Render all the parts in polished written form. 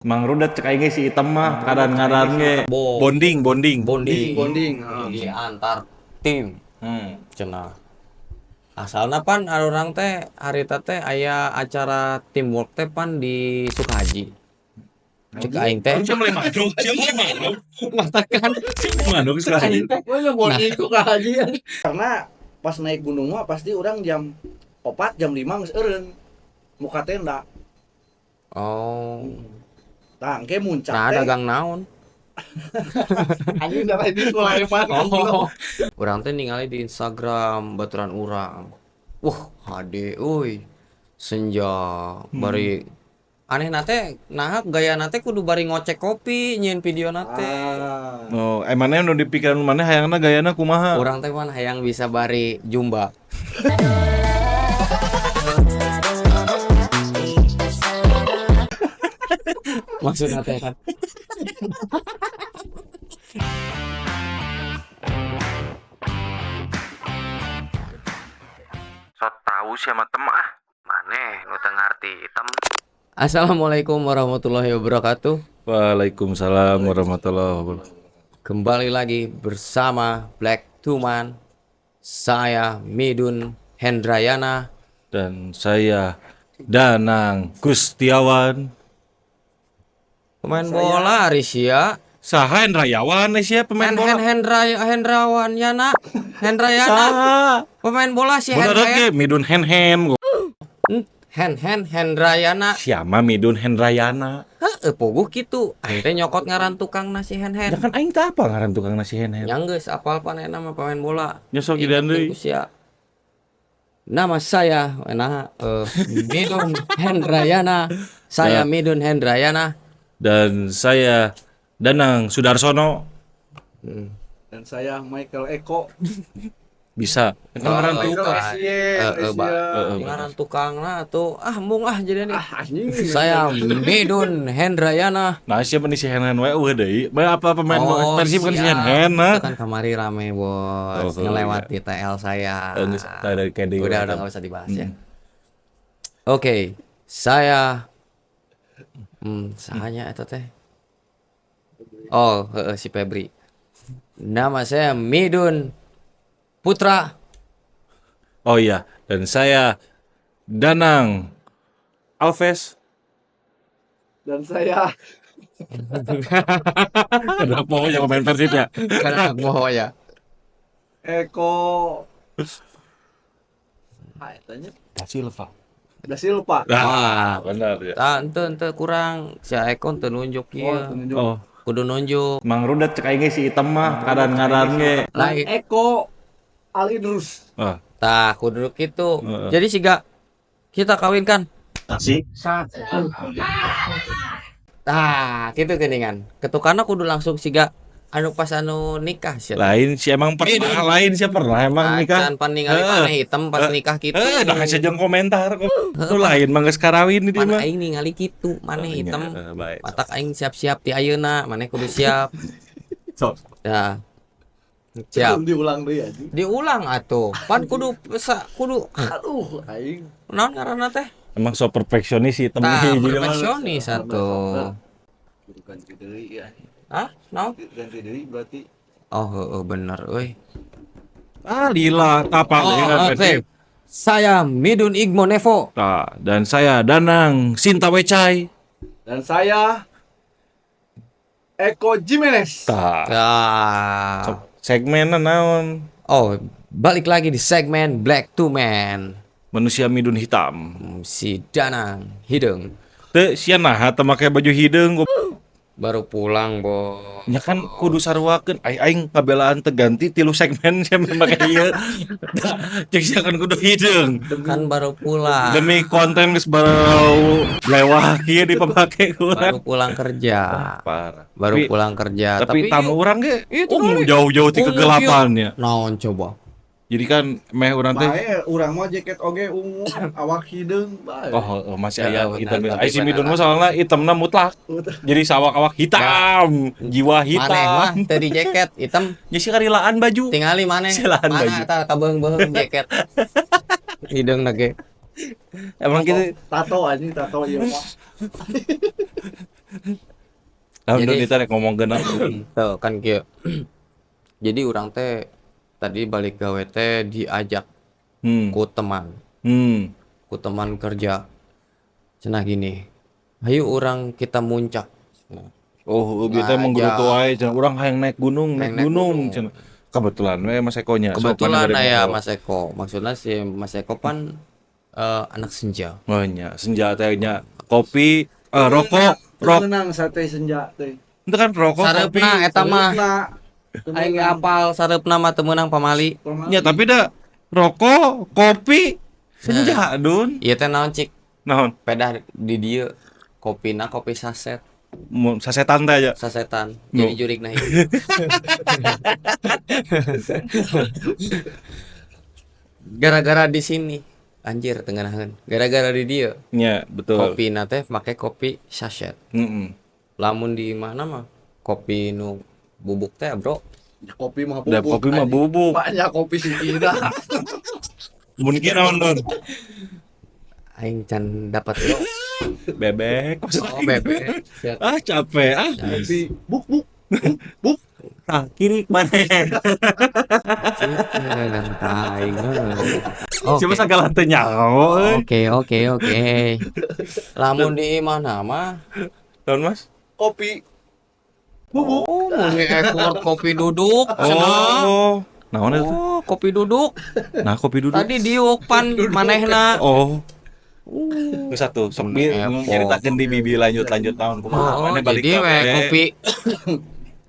Mang Rudet cek aing ge si item mah ngaran-ngaran ge. Bonding, bonding. Bonding. Bonding. Jadi antar tim. Cenah. Asalna pan urang teh harita teh aya acara teamwork teh pan di Sukahaji. Cek aing teh. Sia mulai manuk, sia mulai manuk. Matakan Sia mulai manuk Sukahaji. Nah, bonding Sukahaji. Karena pas naik gunung mah pasti orang jam 4, jam 5 geus eureun. Muka tenda. Oh. Tah, engke muncak Nah, teh. dagang naon? Anjing da lain di Sulaiman. Oh. Urang teh ningali di Instagram baturan urang. Wah, hade euy. Senja bari aneh nate nah gaya nate kudu bari ngocek kopi nyieun video nate. Ah. Oh, emangnya nu dipikiran maneh hayangna gayana kumaha? Urang teh pan hayang bisa bari jumba. Maksudna teh kan. So tau sia mah tem ah. Maneh nu teu ngarti item. Assalamualaikum warahmatullahi wabarakatuh. Waalaikumsalam warahmatullahi wabarakatuh. Kembali lagi bersama Black Tuman. Saya Midun Hendrayana. Dan saya Danang Kustiawan. Pemain bola Arisia. Saha Hendrayawan sia pemain bola. Hendrawan Yana. Hendrayana. Saha? Pemain bola si Bener Hendrayana. ge Midun Hen Hen. Hen Hen Hendrayana. Siapa Midun Hendrayana? Heeh, puguh kitu. Aing teh nyokot ngaran tukang nasi Hen Hen. Ya kan aing teh apa ngaran tukang nasi Hen Hen? Yang geus apal panena mah pemain bola. Nya sok gedean deui. Sia. Nama saya nah Midun Hendrayana. Saya Ya. Midun Hendrayana. Dan saya Danang Sudarsono. Dan saya Michael Eko. Bisa. Kan ngaran Oh, tukang. Heeh, Ngaran tukangna tuh ah mung ah jadi nih. Anjing. Saya Midun Hendrayana. Nah, siapa nih si Hen Hen wae eueuh deui. Bae apa pemain bola Persib kan si Hen Hen nah. Itu kan kamari rame bos, Oh, ngelewati TL saya. Geus tah dari kayak deui. Udah nggak usah dibahas ya. Oke, saya sahanya eta teh. Oh, heeh, si Febri. Nama saya Midun Putra. Oh iya, dan saya Danang Alves. Dan saya Kenapa yang pemain Persib ya? Karena aku mau ya. Eko. Ah, etanya Da Silva. Da Silva. Ah, benar ya. Tah, ente kurang. Si Eko ente nunjuk Oh, ieu. tunjuk. Oh, Kudu nunjuk. Mang Rudet cek aing ge si item mah ngaran-ngaran ge. Lain. Eko Alidrus. ah. Tah, kudu kitu. Heeh. Jadi siga kita kawinkan. Si Tah, kitu geuningan. Ketukana kudu langsung siga anu pas anu nikah sia. Lain si emang pernah, lain siapa pernah emang nikah. Acan pan ningali maneh hitam pas nikah kitu. Nah saya jangan komentar kok. Itu lain mah geus karawin di dia Pan mah. aing ningali kitu, maneh hitam. Heeh, baik. Matak aing siap-siap ti ayeuna, maneh kudu siap. Sok. Ya. Siap. Belum diulang deui anjing. Diulang atuh. Pan kudu kudu Aduh, aing. naon ngaranna teh? Emang so perfeksionis sih hitam Tah, nih, jadi mah. perfeksionis atuh. Kudu ganti deui ya. Hah? Naon? Ganti deui berarti. Oh, heeh bener euy. Ah, lila tapal Oh, ya kan, oke. Persib. Saya Midun Igmo Nevo. Tah, dan saya Danang Sinta Wecai. Dan saya Eko Jimenez. Tah. Ah. Sok segmenna naon? Oh, balik lagi di segmen Black to Man. Manusia Midun hitam. Si Danang Hideung Teu sia naha teu make baju hideung goblok. Baru pulang, Bo. Nya kan kudu saruakeun ai aing ngabelaan teu ganti 3 segmen sia make ieu. Cek sia kan kudu hideung. Kan baru pulang. Demi konten geus barau lewah kieu dipapake ku urang. Baru pulang kerja. Parah. Baru Tapi- pulang kerja. Tapi tamu urang ge Iya, ungu jauh-jauh ti Ungu kegelapan ya. Naon coba? Jadi kan meh urang teh Bae urang mah jaket oge ungu, awak hideung bae. oh, oh, masih Ya, aya benar, hitam. tapi Ai si Midun benar. mah soalna hitamna mutlak. Jadi sawak-awak hitam, jiwa Maneh mah hitam. teu di jaket hitam. Ya sih karilaan baju. Tingali maneh. Silahan Mana baju. eta kabeung-beung jaket. Hideung na ge. Emang gitu. Tato anjing, tato ieu mah. Lamun Jadi- kita rek ngomongkeun naon? Tuh kan kieu. Jadi urang teh tadi balik gawe teh diajak ku teman, ku teman kerja. Cenah gini, ayo urang kita muncak. Nah, Oh, bieu teh Ngajak. menggerutu wae cenah urang hayang naik gunung, naik Hayang naik gunung gunung. cenah. Kebetulan we Mas Eko nya. Kebetulan Sopan aya dari Mas Eko. Maksudnya si Mas Eko pan anak senja. Oh nya, senja teh nya kopi, rokok, rok. Menang sate senja teh. Itu kan rokok, kopi. Sareupna eta mah. Sareupna. Aing apal sareupna mah teu meunang pamali. Pamali. Ya tapi dah rokok, kopi, senja Dun. Ieu teh naon cik? Naon? Pedah di dieu kopina kopi saset, Mun sasetan teh aja. sasetan. No. Jadi jurik nah ieu. Gara-gara di sini anjir tengenaheun. Gara-gara di dieu Nya, betul. kopina teh make kopi saset. Heeh. Lamun di mana mah kopi nu bubuk teh, Bro. Ya, kopi mah bubuk. Da kopi mah bubuk. Banyak kopi sih tidak. Mungkin naon Don? Aing can dapat bro. Bebek. Oh, bebek. Siap. Ah, capek ah. Kopi buk buk buk buk. Tah, kiri mana? Aing. Siapa segala teu nyaho euy. Oke. Lamun di mana mah Naon Mas? Kopi bubuk. Oh, mun ekor kopi duduk. Cenah. Oh. Naon eta? Oh, kopi duduk. Nah, kopi duduk. Tadi diuk pan manehna. Oh. Geus satu, sok bi Effort. nyaritakeun di bibi lanjut-lanjut naon kumaha Oh, maneh balik jadi gawe. we kopi.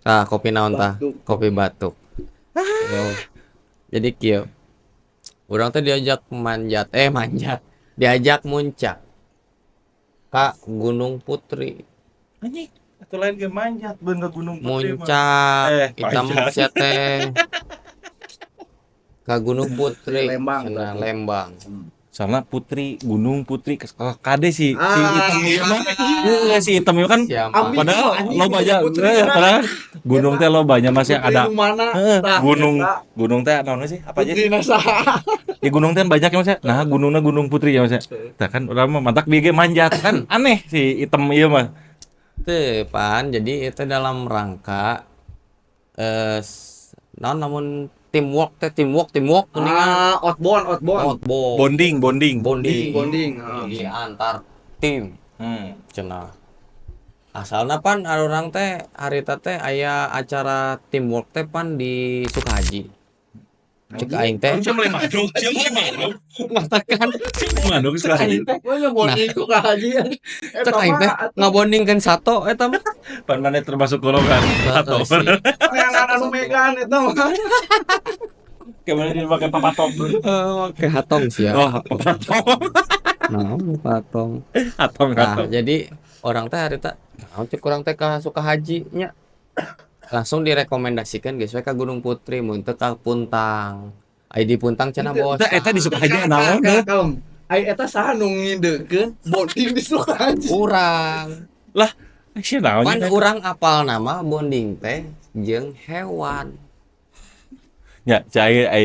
Tah, kopi naon tah? Batuk. Kopi batuk. Yo. Jadi kieu. Urang teh diajak manjat, manjat. Diajak muncak ka Gunung Putri. Anjing, atuh lain ge manjat beun ke Gunung Putri mah. Muncak hitam Manjat. sia teh. Ka Gunung Putri, Lembang, cenah berarti. Lembang. Sana Putri, Gunung Putri ke kade si si Ah. hitam ieu mah. Heeh, si hitam ieu kan Siapa? Ambil. padahal Anjing, lo banyak Putri padahal gunung teh lo banyak masih Putri ada nu mana? Heeh, Tah, gunung eta. gunung teh naon sih apa aja Putri Nasaha. ya gunung teh banyak ya mas ya nah gunungnya Gunung Putri ya mas ya nah kan urang mah mantak bieu ge manjat kan aneh si hitam ieu mah Teu, pan. Jadi itu dalam rangka naon namun teamwork teh teamwork teamwork kuningan. Ah, outbound, outbound. Outbound. bonding bonding Bonding. Bonding. Ah. Jadi antar tim cenah. Asalna pan urang teh harita teh aya acara teamwork teh pan di Sukahaji. Cek aing teh Siapa mulai manuk, siapa mulai manuk, matakan siapa manuk sekali. Wah, ya bonding ku kahaji. cek aing teh ngabondingkeun sato eta mah. Pan mana termasuk golongan atau Heeh, sih. Yang anu megan eta mah. Kemana dia pakai papatong? Eh, make hatong sih ya. Oh, papatong. Nah, patong. Hatong, Nah, hatong. jadi orang teh harita naon cek urang teh ka Sukahaji nya. Langsung direkomendasikan geus we ka Gunung Putri mun teu ka Puntang. Ai di Puntang cenah bos. Eta eta di Sukahaji naon? Kalem, kalem. Ai eta saha nu ngidekeun bonding di Sukahaji. Urang. Lah, sia naon Pan nya? urang apal nama bonding teh jeung hewan. Ya, cai ai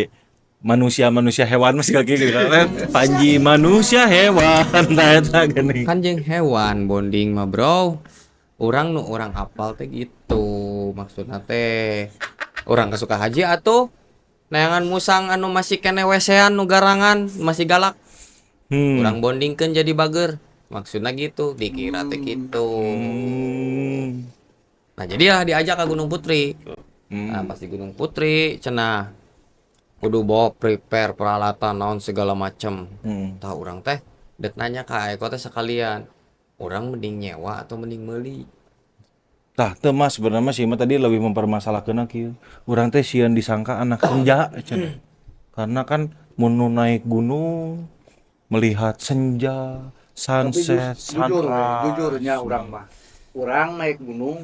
manusia-manusia hewan masih kaki gitu kan. Panji manusia hewan tah eta geuning. Kan jeung hewan bonding mah, Bro. Urang nu urang apal teh gitu maksudna teh. Urang ke Sukahaji atuh neangan musang anu masih kene wesean nu garangan masih galak. Urang bondingkeun jadi bager. Maksudna gitu, dikira teh gitu. Nah, jadi lah diajak ke Gunung Putri. Nah, pas di Gunung Putri cenah kudu bawa prepare peralatan naon segala macem. Tah urang teh dek nanya ka Eko teh sekalian. Urang mending nyewa atau mending meuli? Tah, teu Mas, sebenarnya mah sih mah tadi lebih mempermasalahkeun kieu. Urang teh sieun disangka anak senja cenah. Karena kan mun nu naik gunung melihat senja, Tapi sunset, jujur, sunrise. jujurnya urang mah. Urang naik gunung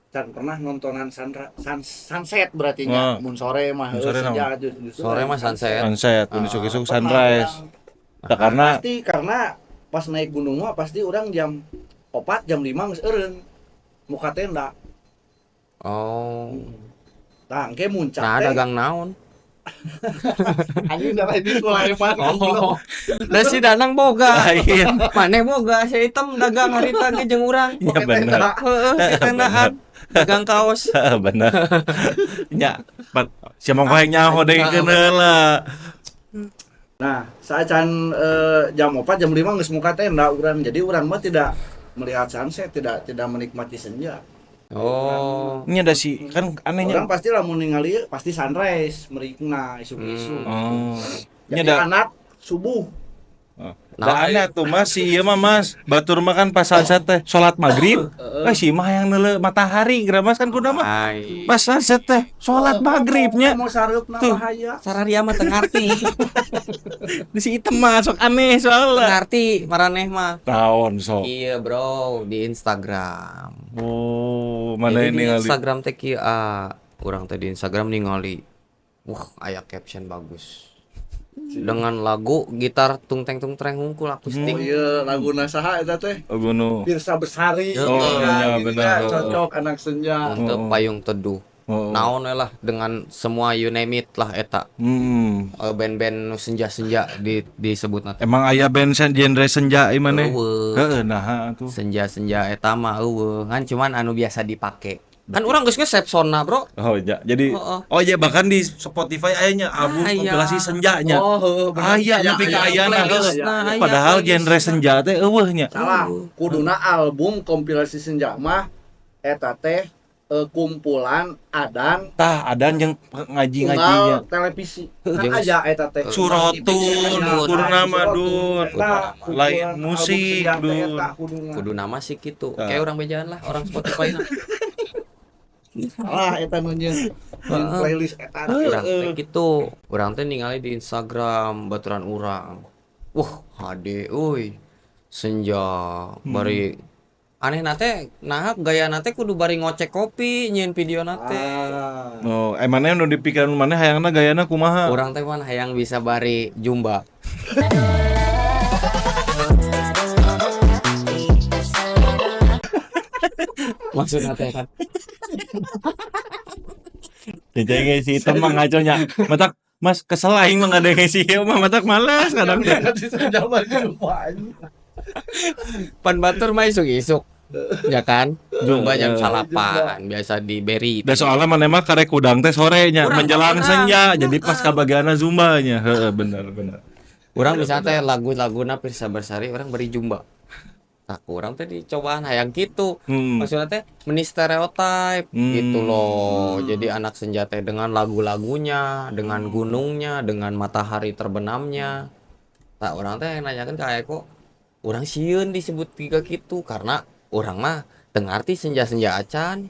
can pernah nontonan sunset berarti nya. Ah. Mun sore mah Mun sore senja justru Sore mah sunset. Sunset, mun isuk-isuk Pernah sunrise. urang. Tah, karena Pasti karena pas naik gunung mah pasti urang jam 4 jam 5 geus eureun. Muka tenda. Oh. Tah engke muncak Nah, teh. dagang naon? Anjing da lain Sulaiman. Oh. Da si Danang boga. Lain. Maneh boga si Item dagang harita ge jeung urang. Ya bener. Heeh, tendaan dagang kaos. Bener. Nya, sia mah hayang nyaho dengkeun heula. Nah, saacan jam 4 jam 5 geus muka tenda urang. Jadi urang mah tidak melihat sunset, tidak tidak menikmati senja. Oh. Nya da si kan anehnya. Orang pasti lamun ningali pasti sunrise, merikna isuk-isuk. Oh. Nya Jadi da anak subuh. Da aneh tuh Mas, si ieu mah Mas, batur mah kan pas sunset teh salat maghrib. Eh si mah yang neuleuh matahari geura Mas kan kudu mah. Ai. Pas sunset teh salat maghribnya. Mau sareupna Tuh. bahaya. Sararia mah teu ngarti. Di si item mah sok aneh Teu soalnya. ngarti maraneh mah. Naon sok. Iya, Bro, di Instagram. Oh, mana Jadi ini di ngali. Instagram teh kieu ah, urang teh di Instagram ningali. Wah, aya caption bagus. Dengan lagu gitar tung teng tung treng hungkul Oh akustik. iya, laguna saha eta teh? Oh, gunung. Pirsa Besari. Oh, iya, Gitu benar. ya, cocok anak senja. Untuk payung teduh. Oh. Naon we lah dengan semua you name it lah eta. Hmm. Band-band nu senja-senja di disebutna teh. Emang aya band genre senja ieu maneh? Eueuh. Heeh, nah atuh. Senja-senja eta mah eueuh, kan cuman anu biasa dipake. Kan urang geus nge-save sona, Bro. Oh iya, jadi Heeh. oh iya bahkan di Spotify aya nya album Aya. kompilasi senjanya. Oh, heeh, bener. Aya nepi ka Aya, ayana aya, heuh. aya, aya. Padahal genre senja teh eueuh nya. Salah, kuduna album kompilasi senja mah eta teh kumpulan adan Tah adan jeung ngaji-ngajinya. unggal televisi. Kan Jeung- aya eta teh. Surotun, kurna mah dun. Eta, Lain kumpulan album musik, senja teh dun. eta kuduna. Kudu nama sih gitu. Tah. Kayak orang bejaan lah, orang Spotify na. Salah eta nu nyeun playlist eta. Urang teh gitu. Urang teh ningali di Instagram baturan urang. Wah, hade euy. Senja bari aneh nate nah gaya nate kudu bari ngocek kopi nyieun video nate. Ah. Oh, emangnya nu dipikiran maneh hayangna gayana kumaha? Urang teh mah hayang bisa bari jumba. Maksudna teh kan. Jadi si item mah ngaco nya. Matak Mas kesel aing mah ngadenge si ieu mah matak males kadang teh. Di senja bari jumpa anjing. Pan batur mah isuk-isuk. Ya kan? Jumba jam Heeh. salapan biasa di beri. Da soalnya maneh mah karek kudang teh sore nya Urang menjelang urang. senja jadi pas kabagianna zumba nya. Heeh, bener bener. Urang misalnya teh lagu-laguna Pirsa Bersari urang beri jumba. Nah, urang teh dicobaan hayang kitu. Maksudnya teh meni stereotype gitu loh. Jadi anak senja teh dengan lagu-lagunya, dengan gunungnya, dengan matahari terbenamnya. Nah, urang teh nanyakeun ka Eko, urang sieun disebut tiga gitu karena urang mah teu ngarti senja-senja acan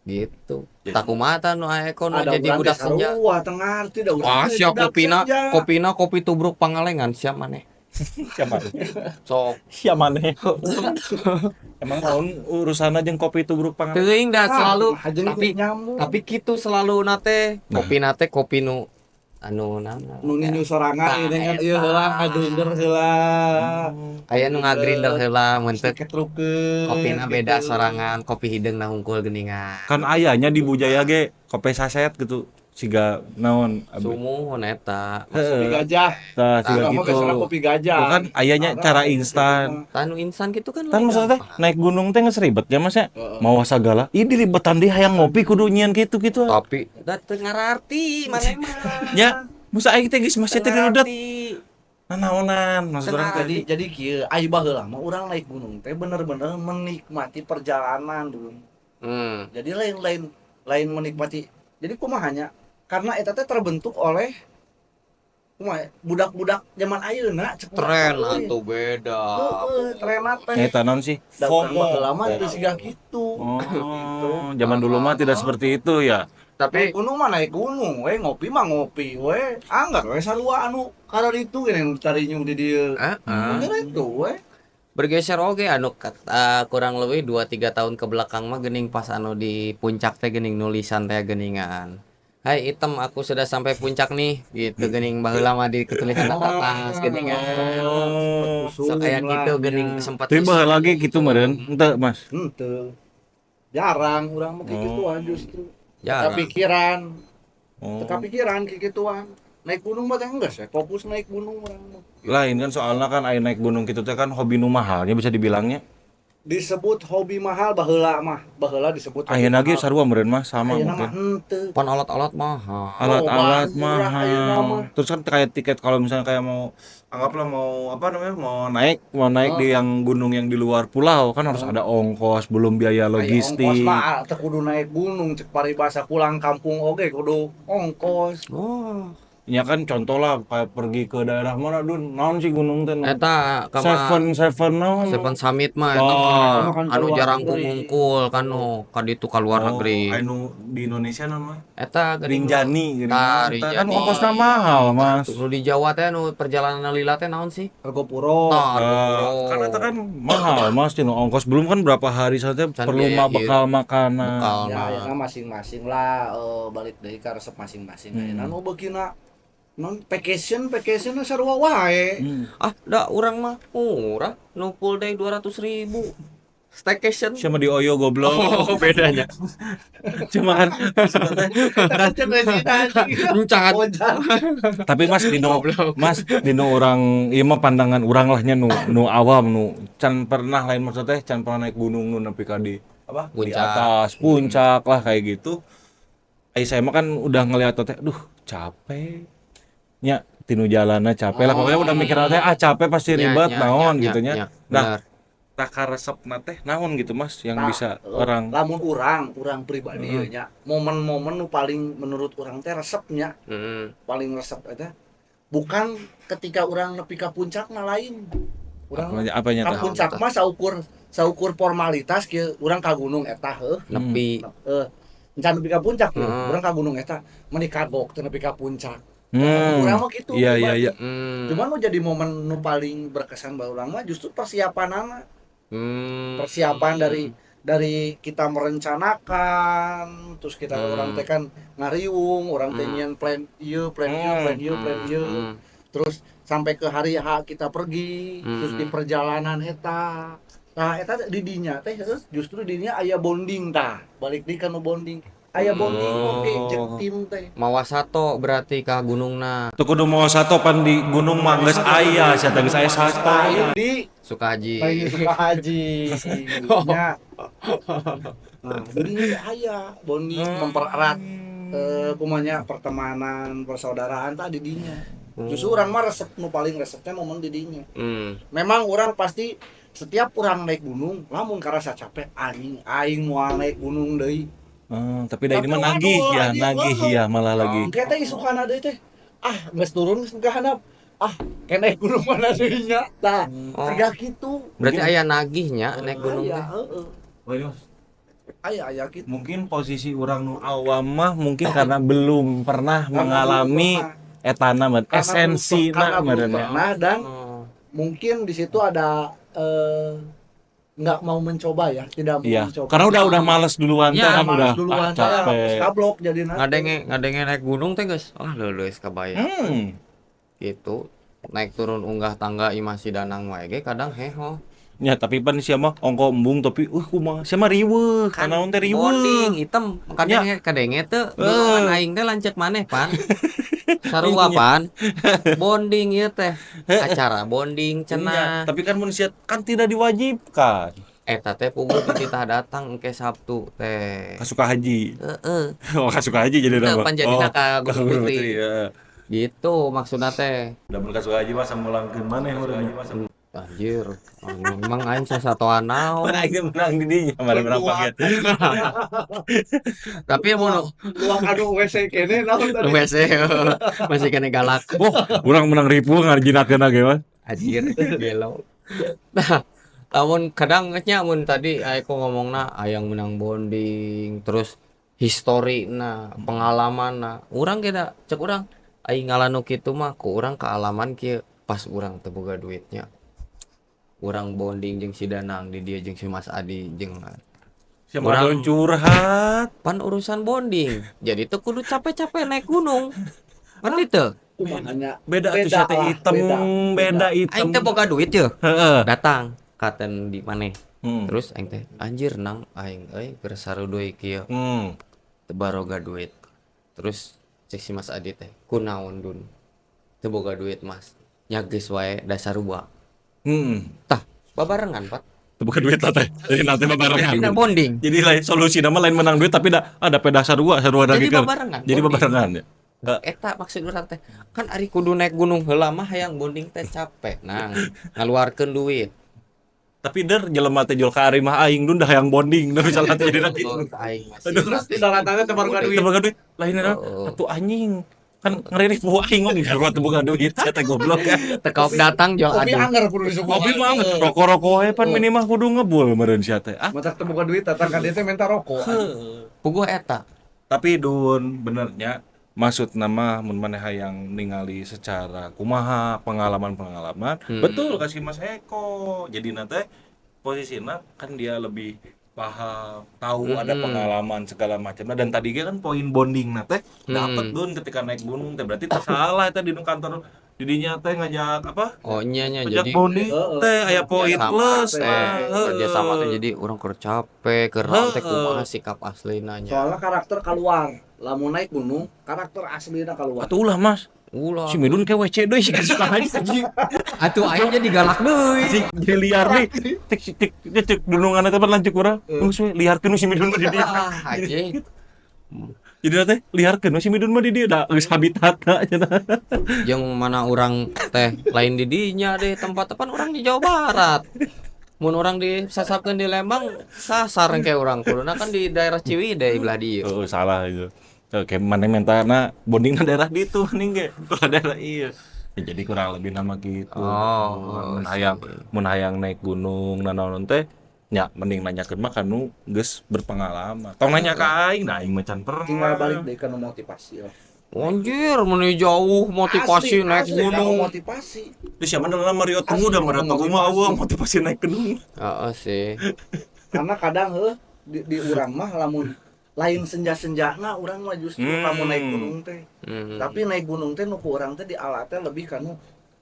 gitu. Tak kumaha nu Eko nu Ada jadi urang budak teh senja. sarua teu ngarti da urang Wah, teh siap budak kopina, senja. kopina kopi tubruk Pangalengan siap maneh. Siapa? Sok. Siapa maneh? Emang tahun urusanna jeung kopi tubruk pangan. Teuing dah Ah, selalu hajeung tapi nyamuk. tapi kitu selalu nate kopi nate kopi nu anu naon Nu nginyu sorangan Nah, ini kan ieu eta. heula ngagrinder heula. aya nu ngagrinder heula mun teu Ketrukeun. kopina beda sorangan kopi hideung na hungkul geuningan Kan ayahnya di Bujaya ge kopi saset gitu siga naon sumuhun eta Kopi gajah. Tah siga Urang mah gitu. biasana kopi gajah. Bukan ayahnya cara instan. tah nu instan kitu kan Tan lebih maksudnya teh gampang. naik gunung teh geus ribet ya Mas ya. Mau sagala. Ih diribetan deui hayang ngopi kudu nyieun kitu-kitu. tapi da teu ngararti maneh mah Nya, musa aing teh geus masih Teu teh dirudet. ngararti. Nanaonan maksud urang teh. Jadi kieu ai baheula mah urang naik gunung teh bener-bener menikmati perjalanan dulu. Jadi lain-lain lain menikmati. Jadi kumaha nya? Karena eta teh terbentuk oleh kumaha budak-budak zaman ayeuna cek tren urang teh. atuh beda Heeh, tren teh. Eta naon sih? Da urang FOMO. baheula mah teu siga kitu. Oh, zaman dulu mah tidak seperti itu ya. tapi Naik gunung mah naik gunung we, ngopi mah ngopi we. Anggar we sarua anu kararitu geuning nu carinyung di dieu. heeh. Bener itu we. Bergeser oge anu kurang lebih 2-3 tahun ke belakang mah geuning pas anu di puncak teh geuning nulisan teh geuningan. Hai item aku sudah sampai puncak nih gitu geuning baheula mah di ketulisan atas geuningan. Oh. Sok aya kitu geuning sempat Tapi baheula lagi gitu meureun. Henteu, Mas. Henteu. Jarang urang mah kikituan justru. Jarang. Kepikiran, Oh. kepikiran kikituan. Naik gunung mah teh geus ya, fokus naik gunung urang mah. Lain kan soalnya kan aya naik gunung kitu teh kan hobi nu mahalnya bisa dibilangnya. Disebut hobi mahal baheula mah, baheula disebut hobi Ayeuna ge mahal. sarua meureun mah sama Ayeuna mah mungkin. henteu. Pan alat-alat mahal. Alat-alat Oh, murah ayeuna mahal. mah. Terus kan kayak tiket kalau misalnya kayak mau anggaplah mau apa namanya mau naik di yang gunung yang di luar pulau kan harus ada ongkos, belum biaya Aya ongkos logistik. mah teu kudu naik gunung cek paribasa pulang kampung oge kudu ongkos. Oh. Ya kan contoh lah kayak pergi ke daerah mana Dun, naon sih gunung teh? Eta kama Seven Seven naon? Seven Summit mah eta Oh. mah anu jarang kumungkul kan nu ka ditu ka luar negeri. Anu di Indonesia naon mah? Eta geuning Rinjani geuning. Tah, Eta kan Rinjani. ongkosna mahal, Mas. Nu di Jawa teh nu perjalanan lila teh naon sih? Argopuro. Tah, Argopuro. Kan eta kan mahal Mas tinu ongkos belum kan berapa hari saja Can perlu biaya mah bekal makanan. Bekal Ya, mah. ayeuna masing-masing lah balik deui ka resep masing-masing. Ayeuna nu beukina non vacation vacation sarua wae. Ah, da urang mah murah, nu full day 200.000. Staycation. Siapa di Oyo goblok. Oh, bedanya. Cuma kan Encan. tapi Mas dino Mas dino orang ieu mah pandangan urang lah nya nu nu awam nu can pernah lain maksudnya teh can pernah naik gunung nu nepi ka di apa di Puncak. atas puncak lah kayak gitu. Ai saya mah kan udah ngeliat teh duh capek nya tinu jalanna capek lah pokoknya udah mikir teh ah capek pasti Nya, ribet nya, naon nya, gitu nya. nya, Nah, benar. tak karesepna teh naon gitu Mas yang Nah, bisa orang lamun urang pribadi ye nya momen-momen nu paling menurut urang teh resepnya paling resep eta bukan ketika urang nepi ka puncak na lain. Urang apanya ka tah? puncak mah saukur formalitas kieu urang ka gunung eta heuh. Nepi. Encan nepi ka puncak yeuh. Urang ka gunung eta meuni kagok teu nepi ka puncak. Urang mah kitu. Iya iya iya. Cuman nu jadi momen nu paling berkesan bae urang mah justru persiapanana. Persiapan dari kita merencanakan, terus kita orang teh kan ngariung, orang teh nyieun plan ieu, plan ieu, plan ieu, plan ieu. Terus sampai ke hari H kita pergi, terus di perjalanan eta. Nah, eta di dinya teh terus justru dinya aya bonding tah. Balik deui ka nu bonding. Aya bonding oge jeung tim teh. Mawa sato berarti ka gunungna. Tuh kudu mau sato pan di gunung mah geus aya sia teh geus aya sato. Lain di Sukahaji. lain Sukahaji. Nya. Nah, dinya teh aya bonding mempererat kumanya pertemanan, persaudaraan tah di dinya. Justru urang mah resep nu paling resepnya momen di dinya. Memang orang pasti setiap orang naik gunung, lamun karasa capek anjing aing moal naik gunung deui. Tapi da ini mah nagih ya, nagih ya malah lagi. Engke teh isukana deui teh. Ah, geus turun geus ka handap. Ah, ke naik gunung mana deui nya. Tah, siga kitu. Berarti aya nagihnya naik gunung Aya, teh. heeh. Aya aya kitu. Mungkin posisi orang nu awam mah mungkin karena belum pernah mengalami etana mah esensi karena na belum meureun ya. pernah dan mungkin di situ ada nggak mau mencoba ya, tidak mau Iya, mencoba. karena udah males duluan teh Ya, kan males udah duluan ah, capek. Kablok jadi nanti. Ngadenge naik gunung teh geus. Ah leuleus kabayang. Gitu. Naik turun unggah tangga imah si Danang wae ge kadang heho. Ya tapi pan sia mah ongko embung tapi kumaha sia mah riweuh, Kan kanaon teh riweuh. Bonding hitam kadenge kadenge teu golongan aing teh lanceuk maneh pan. Sarua pan. Bonding ieu teh. Acara bonding Iya, cenah. tapi kan mun sia kan tidak diwajibkan. Eta teh puguh dititah datang engke Sabtu teh. Ka Sukahaji. Heeh. Oh, ka Sukahaji jadi Teu nama. pan jadina ka Gunung Putri. ya. Gitu maksudna teh. Da mun ka Sukahaji mah samulangkeun maneh meureun. Anjir, memang aing sasatoan naon. Mana aing menang di dinya, mana menang paket. Tapi mun Luang anu WC kene naon tadi. WC masih kene galak. Oh, urang menang ribu ngarjinakeun ge mah. Anjir, gelo. Nah, lamun kadang nya mun tadi aing ngomongna ayang menang bonding, terus history na, pengalaman na. Urang kena cek urang aing ngalanu kitu mah ku urang kaalaman kieu pas urang teu boga duitnya. Urang bonding jeung si Danang di dia jeung si Mas Adi jeung Siapa urang curhat. Pan urusan bonding. Jadi teu kudu capek-capek naik gunung. Ngerti teu? Kumahanya Beda tuh sia teh lah, hitam, beda hitam. Aing teh boga duit yeuh. Heeh. Datang katen di maneh. Terus aing teh anjir nang aing euy keur saruduy kieu. Teu baroga duit. Terus cek si Mas Adi teh kunaon dun. Teu boga duit Mas. Nya geus wae da sarua. Heeh. Tah, babarengan, Pak. Teu boga duit lah teh. Jadi nanti babarengan. Jadi bonding. Jadi lain solusi nama lain menang duit tapi da ada peda sarua sarua Jadi lagi kan. babarengan. Jadi bonding. babarengan ya. Eta maksud urang teh kan ari kudu naik gunung heula mah hayang bonding teh capek. Nah, ngaluarkeun duit. Tapi der jelema teh jual ka ari mah aing dun dah hayang bonding da misalnya teh jadi nanti. Oh, aing masih. Terus di dalatannya teu boga duit. Teu boga duit. Lain Oh. atuh anjing. Kan ngeririk poho aing ngomong karena teu boga duit sia teh goblok ya. Tekop datang jual Kopi aduh. anger kudu disuguhan. Kopi mah anget, rokok-rokok we pan minimal kudu ngebul meureun sia teh. Ah. Matak teu boga duit datang ka dieu teh minta rokok. Puguh eta. Tapi dun benernya maksud nama mun maneh hayang ningali secara kumaha pengalaman-pengalaman betul kasih Mas Eko jadi nanti posisinya kan dia lebih paham tahu ada pengalaman segala macamnya dan tadi ge kan poin bonding teh dapet dun ketika naik gunung teh berarti teh salah teh di nu kantor didinya teh ngajak apa Oh nya nya ngajak jadi bonding teh aya poin sama plus teh lah kerja sama teh jadi urang keur capek keur naon teh kumaha sikap aslina nya. Soalnya karakter keluar. Lamun naik gunung, karakter aslina keluar. Atuh ulah Mas Ulah. si Midun ke WC deui si suka aja Atuh aing jadi galak deui. si jadi liar nih tik tik tik tik dunungan eta lanjut urang geus we liarkeun si Midun mah di dieu Ah, anjing. jadi teh liarkeun si Midun mah di dieu da geus habitatna cenah Jeung mana urang teh lain di dinya deh tempat depan urang di Jawa Barat. Mun urang disasapkeun di Lembang sasar engke urang kuduna kan di daerah Ciwidey belah dieu. oh salah itu oke mana mentana bondingna daerah ditu mending ge kurang daerah iya Ya, jadi kurang lebih nama gitu Oh, mun hayang mun hayang naik gunung nanaon teh nya mending nanyakeun mah kanu geus berpengalaman tong nanya ka aing nah aing mah can pernah Tinggal balik deui kana motivasi lah. Anjir, meni jauh motivasi Asli, naik asli, kana gunung. motivasi. Terus siapa namanya Mario Teguh dah Mario Teguh mah eueuh motivasi naik gunung. Heeh sih. Karena kadang heuh di urang mah lamun lain senja-senjana urang mah justru lamun naik gunung teh. Tapi naik gunung teh nu ku urang teh di alatnya lebih kanu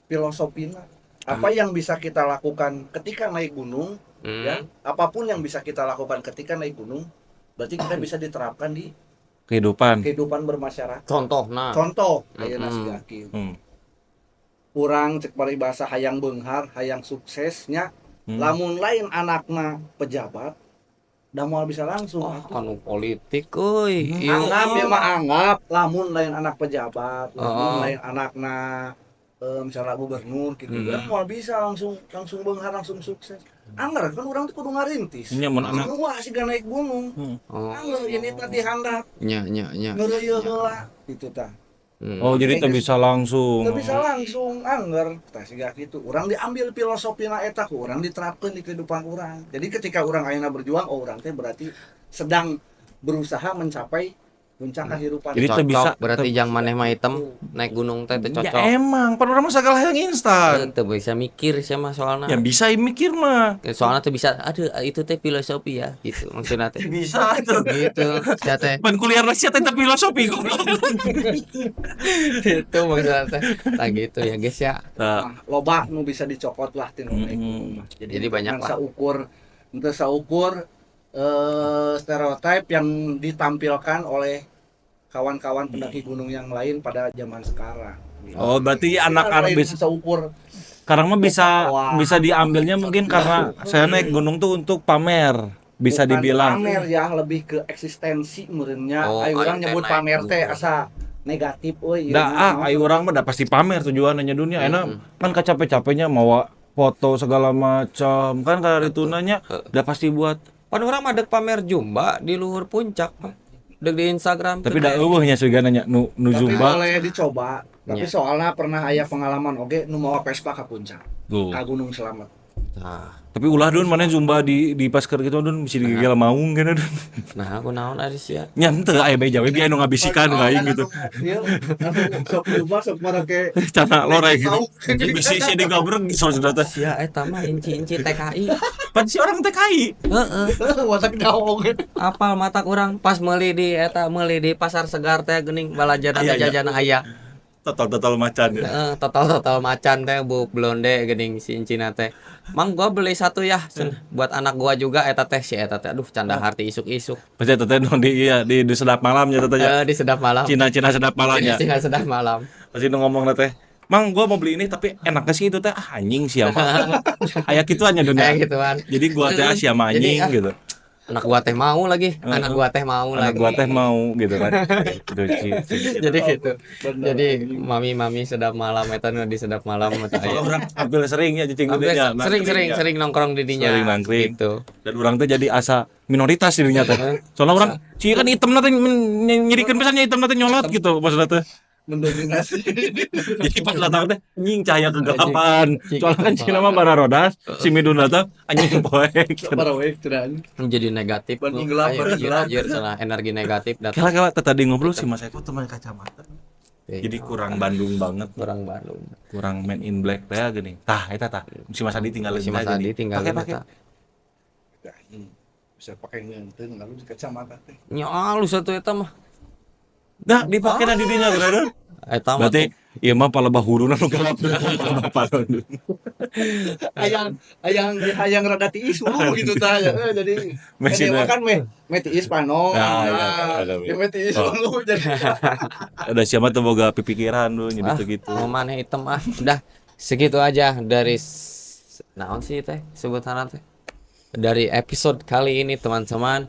filosofina. Apa yang bisa kita lakukan ketika naik gunung ya, apapun yang bisa kita lakukan ketika naik gunung berarti kita bisa diterapkan di Kehidupan. kehidupan bermasyarakat. Contoh nah. Contoh ayeuna si Gaki. Urang cek paribasa hayang beunghar, hayang suksesnya. Lamun lain anakna pejabat, da moal bisa langsung. Oh, kanu politik euy. Ieu. Anggap ya mah anggap lamun lain anak pejabat, lamun Oh. lain anakna misalnya gubernur gitu, kan moal bisa langsung langsung beunghar langsung sukses. Angger kan urang tuh kudu ngarintis. Nya mun anak Semua sih naik gunung. Oh. Angger ini tadi handap, Nya nya nya. ngeureuyeuh heula gitu tah. Oh, jadi teu bisa langsung. Teu bisa langsung angger tah siga kitu. Urang diambil filosofina eta ku urang diterapkeun di kehidupan urang. Jadi ketika urang ayeuna berjuang, oh urang teh berarti sedang berusaha mencapai puncak kehidupan. Jadi teu Cocok bisa berarti jang maneh mah hitam naik gunung teh teu Ya cocok. emang, pan urang mah sagala hayang instan. Teu bisa mikir sih mah soalna. Ya bisa mikir mah. Soalnya tuh bisa aduh itu teh filosofi ya gitu maksudnya teh. Bisa itu. Gitu sia teh. Pan kuliah sia teh teh filosofi goblok. Itu maksudnya teh. Nah gitu ya guys ya. Nah, Nah, loba nu bisa dicokot lah tinu naik gunung mah. Jadi banyak ngan lah. Saukur henteu saukur stereotip yang ditampilkan oleh kawan-kawan pendaki gunung yang lain pada zaman sekarang. Oh, berarti anak-anak Lain bisa saukur sekarang mah bisa Wah. bisa diambilnya mungkin karena saya naik gunung tuh untuk pamer, bisa bukan dibilang. pamer ya lebih ke eksistensi meureunnya. Oh, Ayo urang aing teh nyebut naik pamer teh gunung. asa negatif euy. Dah ah, ayo orang mah dah pasti pamer tujuannya dunia. Enak kan kecapek-capeknya mau foto segala macam kan kalau itu nanya udah pasti buat Pan urang mah dek pamer jumba di luhur puncak mah. Dek di Instagram. tapi dah eueuh nya suga nanya nu nu Tapi zumba boleh dicoba. Tapi Nya. soalnya pernah aya pengalaman oge nu mawa Vespa ka puncak, Tuh. ka Gunung Slamet. Nah, Tapi ulah dun mana zumba di pasker gitu dun bisa digigil maung kan dun. nah aku naon ari sia. Nya henteu aya bae jawe bieu anu ngabisikan ka aing gitu. Iya, langsung sok zumba sok marake Cana lore gitu. Bisi si digabrek gitu sudah teh. Sia eta mah inci-inci TKI. Pan si orang TKI. Heeh. watak jauh oge. Apal mata kurang pas meuli di eta meuli di pasar segar teh geuning balajana teh Aya, aya. jajana aya. Total-total macan ya. Heeh, total-total macan teh bu blonde geuning si incina teh. Mang gua beli satu ya cenah, buat anak gua juga eta teh si eta teh aduh canda harti isuk-isuk. Pasti teteh nu di iya di sedap malamnya teteh ya. Eh, di sedap malam. Cina-cina sedap malamnya. Cina sedap malam. Pasti nu ngomong teh. Mang, gua mau beli ini tapi enak sih itu teh, ah, anjing siapa. Aya kitu nya dunia. Kayak gituan. Jadi gua teh ah, siapa Jadi, anjing ah, gitu. Anak gua teh mau lagi, anak gua teh mau Anak lagi. gua teh mau gitu kan. Gitu, Ci. Jadi gitu. Jadi mami-mami sedap malam eta nu di sedap malam eta aya. Soalnya urang hampir sering ya cicing Hampir dinya, sering sering nangkring ya. sering nongkrong di dinya. Sering nangkring. Gitu. Dan urang teh jadi asa minoritas di dinya teh. Soalnya urang ci kan item teh nyirikeun pisan nya item teh nyolot gitu maksudna teh. Mendominasi. Jadi pas datang teh anjing cahaya kegelapan. Anjing. Soalnya kan cina mah bararodas, si Midun datang anjing poek. Para wek cenah. Jadi negatif. Bandung lu. gelap, Ayo, Bandung anjir, gelap. anjir, salah energi negatif datang. Kala-kala tadi ngobrol si Mas Eko teman kacamata. Jadi kurang Bandung banget, Kurang Bandung. kurang Man in Black teh gini. Tah eta tah. Si Mas Adi tinggalin Si Mas teh Adi gini. tinggalin Pake, pake. eta. Anjing. Bisa pakai ngeunteng lalu di kacamata teh. Nya alus atuh eta mah. Nah, dipake na di dinya brother. Eta mah Berarti ieu mah palebah huruna nu gelap palebah palon. Hayang hayang hayang rada tiis hulu gitu tah. Eh, jadi Mesin kan meh meh tiis panon. Nah, iya, Nah, ada, ya meh tiis Oh. hulu jadi. Ada siapa tuh boga pipikiran lu jadi Ah, tuh gitu. mau maneh hitam ah. Udah segitu aja dari naon sih teh sebutan teh. Dari episode kali ini teman-teman.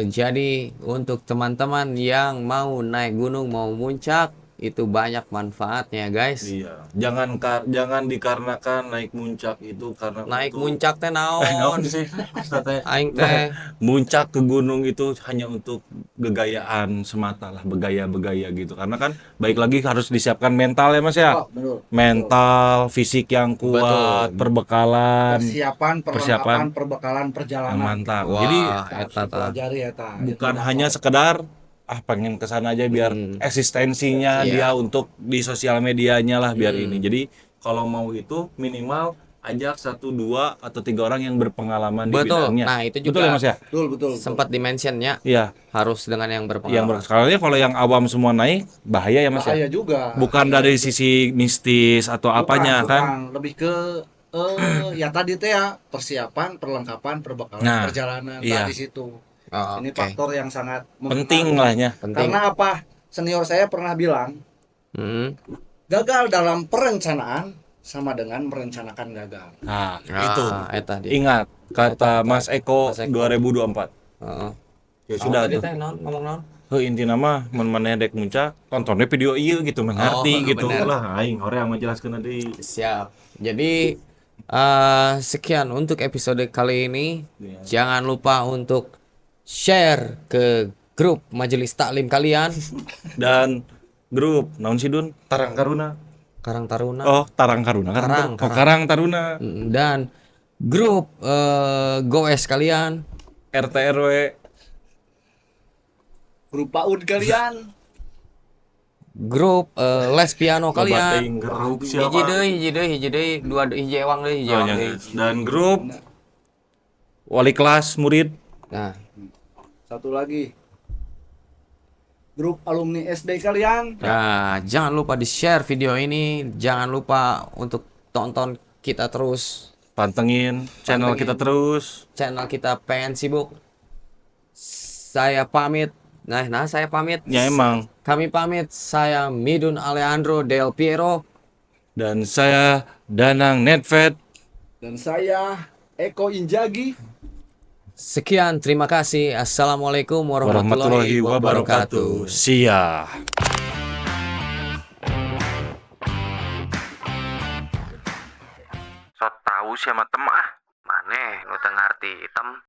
Jadi untuk teman-teman yang mau naik gunung, mau muncak, itu banyak manfaatnya guys. Iya. Jangan jangan dikarenakan naik muncak itu karena Naik untuk- muncak teh Naon naon? sih? Maksudnya teh, Aing teh muncak ke gunung itu hanya untuk gegayaan semata lah, begaya-begaya gitu. Karena kan baik lagi harus disiapkan mental ya Mas ya. Oh, betul. Mental, fisik yang kuat, Betul. perbekalan Persiapan, perlengkapan, Persiapan. perbekalan yang perjalanan. mantap. Wah, Jadi Harus eta tah. dipelajari eta. bukan hanya sekedar ah pengen ke sana aja biar eksistensinya Iya. dia untuk di sosial medianya lah biar ini. Jadi kalau mau itu minimal ajak 1, 2 atau 3 orang yang berpengalaman di Betul. bidangnya. Nah, itu Betul juga ya Mas ya? Betul, betul. betul. sempat dimentionnya Iya. harus dengan yang Yang berpengalaman. soalnya kalau yang awam semua naik bahaya ya Mas ya. Bahaya juga. Bukan dari sisi mistis atau Bukan, apanya kan? bukan. Lebih ke ya tadi teh ya persiapan, perlengkapan, perbekalan, Nah, perjalanan iya. tadi situ. Oh, Ini oke. faktor yang sangat Penting mempengaruhi. lah ya. Penting. Karena apa? Senior saya pernah bilang, Hmm. gagal dalam perencanaan sama dengan merencanakan gagal. Nah, Ah, itu. eta dia. Ingat kata Mas Eko Mas Eko. 2024. Heeh. Ya sudah Tadi tuh. teh naon ngomong naon? Heuh intina mah mun maneh dek muncak tontonnya video ieu gitu mengerti Oh, gitu bener. lah aing hoream ngajelaskeun deui. Siap. Jadi sekian untuk episode kali ini. Iya. Jangan lupa untuk share ke grup majelis taklim kalian, Dan grup naon sih Dun? Tarang Karuna. Karang Taruna. Oh, Tarang Karuna. Karang, Oh, Karang Taruna. Dan grup Goes kalian. RT RW. Grup PAUD kalian. Grup les piano kalian. Grup Hiji deui, hiji deui, hiji deui, dua deui, hiji ewang deui, hiji Oh, ewang iya. deui. Dan grup wali kelas murid. Nah, Satu lagi. Grup alumni SD kalian. nah, jangan lupa di-share video ini, jangan lupa untuk tonton kita terus. Pantengin channel kita terus. Channel kita pengen sibuk. Saya pamit. Nah, saya pamit. Ya emang. Kami pamit. Saya Midun Alejandro Del Piero. Dan saya Danang Netfed. Dan saya Eko Injagi. Sekian, terima kasih. Assalamualaikum warahmatullahi Warahmatullahi wabarakatuh. wabarakatuh. Sia. So tau siapa tem ah. Maneh nu teu ngarti item.